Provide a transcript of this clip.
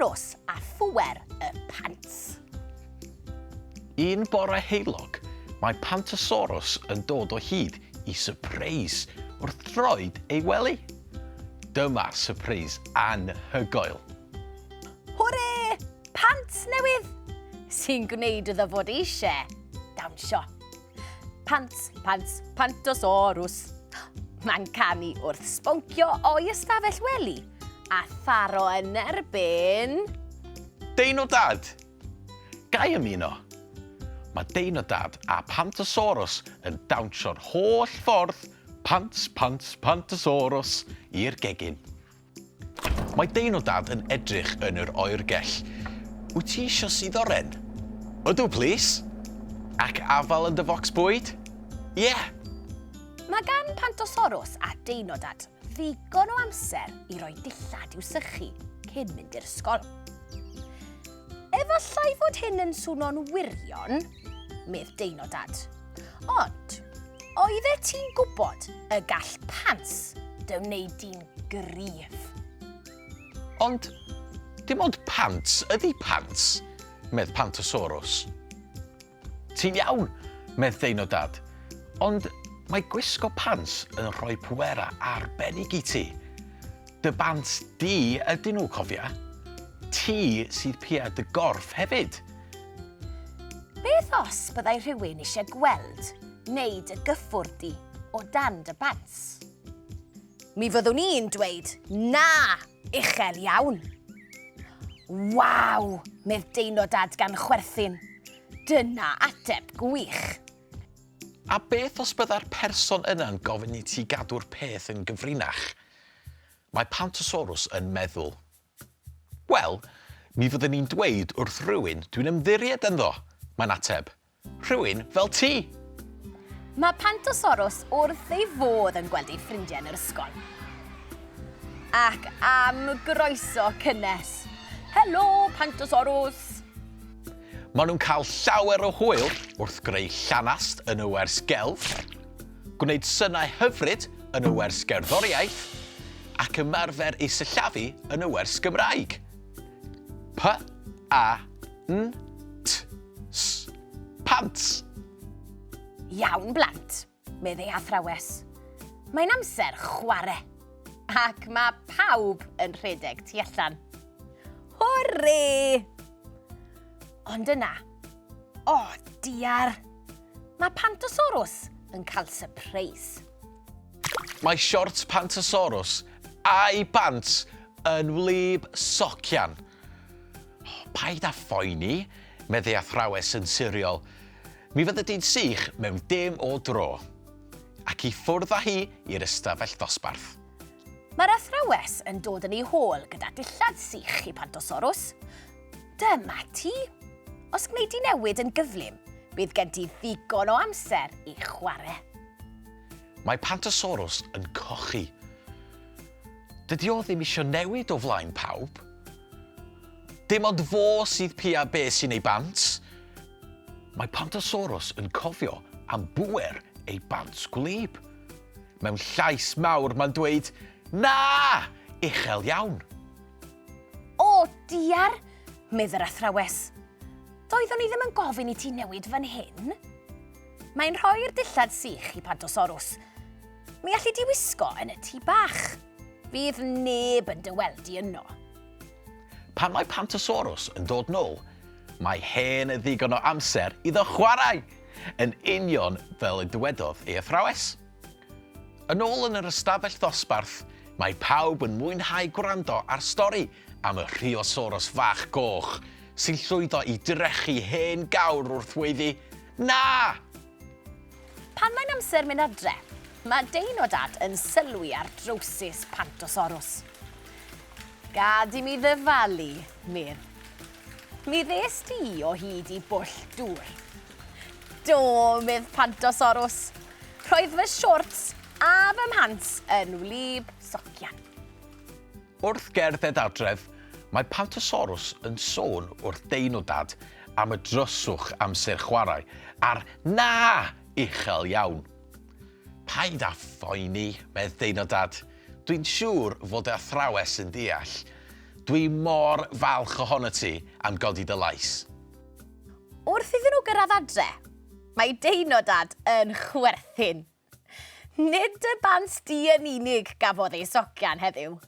Pantosaurus a phŵer y pants. Un bore heulog, mae Pantosaurus yn dod o hyd i sypreis wrth droed ei wely. Dyma sypreis anhygoel. Hwre! Pants newydd! Sy'n gwneud iddo fod eisiau dawnsio. Pants, pants, Pantosaurus. Mae'n canu wrth sboncio o'i ystafell wely a tharo yn erbyn... Deino Dad! Ga i ymuno? Mae Deino Dad a Pantosaurus yn dawnsio'r holl ffordd pants, pants, Pantosaurus i'r gegin. Mae Deino Dad yn edrych yn yr oergell. Wyt ti isio sudd oren? Ydw, plîs! Ac afal yn dy focs bwyd? Ie! Mae gan Pantosaurus a Deino Dad ddigon o amser i roi dillad i'w sychu cyn mynd i'r ysgol. Efallai fod hyn yn swno'n wirion, medd Deino Dad. Ond, oeddet ti'n gwybod y gall pants dy wneud di'n gryf? Ond, dim ond pants ydy pants, medd Pantosaurus. Ti'n iawn, medd Deino Dad, ond mae gwisgo pants yn rhoi pwera arbennig i ti. Dy bants di ydyn nhw, cofia. Ti sydd pia dy gorff hefyd. Beth os byddai rhywun eisiau gweld neu dy gyffwrdd di o dan dy bants? Mi fyddwn i'n dweud na uchel iawn. Waw, medd Deino Dad gan chwerthin. Dyna ateb gwych. A beth os byddai'r person yna'n gofyn i ti gadw'r peth yn gyfrinach? Mae Pantosaurus yn meddwl. Wel, mi fyddwn i'n dweud wrth rywun dwi'n ymddiried ynddo, mae'n ateb. Rhywun fel ti! Mae Pantosaurus wrth ei fodd yn gweld ei ffrindiau yn yr ysgol. Ac am groeso cynnes. Helo, Pantosaurus! Maen nhw'n cael llawer o hwyl wrth greu llanast yn y wers gelf, gwneud synau hyfryd yn y wers gerddoriaeth, ac ymarfer eu sillafu yn y wers Gymraeg. P A N T S. Pants! Iawn, blant, medd ei athrawes. Mae'n amser chwarae. Ac mae pawb yn rhedeg tu allan. Hwrê! Ond yna, o oh, diar, mae Pantosaurus yn cael sypreis. Mae siorts Pantosaurus a'i bant yn wlyb socian. Oh, paid â phoeni, meddai athrawes yn siriol. Mi fydde di'n sych mewn dim o dro. Ac i ffwrdd â hi i'r ystafell ddosbarth. Mae'r athrawes yn dod yn ei hôl gyda dillad sych i Pantosaurus. Dyma ti! Os gwneud di newid yn gyflym, bydd gen ti ddigon o amser i chwarae. Mae Pantosaurus yn cochi. Dydy o ddim isio newid o flaen pawb. Dim ond fo sydd pia be sy'n ei bant. Mae Pantosaurus yn cofio am bŵer ei bant gwlyb. Mewn llais mawr mae'n dweud, Na! Uchel iawn. O, diar, medd yr athrawes. Doeddwn i ddim yn gofyn i ti newid fan hyn. Mae'n rhoi'r dillad sych i Pantosaurus. Mi alli di wisgo yn y tŷ bach. Fydd neb yn dy weld di yno. Pan mae Pantosaurus yn dod nôl, mae hen ddigon o amser iddo chwarae, yn union fel y dywedodd ei athrawes. Yn ôl yn yr ystafell ddosbarth, mae pawb yn mwynhau gwrando ar stori am y Rhiosaurus fach goch sy'n llwyddo i drechu hen gawr wrth weiddi, Na! Pan mae'n amser mynd adre, mae Deino Dad yn sylwi ar drowsus Pantosaurus. Gad i mi ddyfalu, medd. Mi ddes di o hyd i bwll dŵr. Do, medd Pantosaurus. Roedd fy siorts a fy mhants yn wlyb socian. Wrth gerdded adref, mae Pantosaurus yn sôn wrth Deino Dad am y dryswch amser chwarae a'r na uchel iawn. Paid â phoeni, medd Deino Dad. Dwi'n siŵr fod y athrawes yn deall. Dwi mor falch ohono ti am godi dy lais. Wrth iddyn nhw gyrraedd adre, mae Deino Dad yn chwerthin. Nid y bant du yn unig gafodd ei socian heddiw.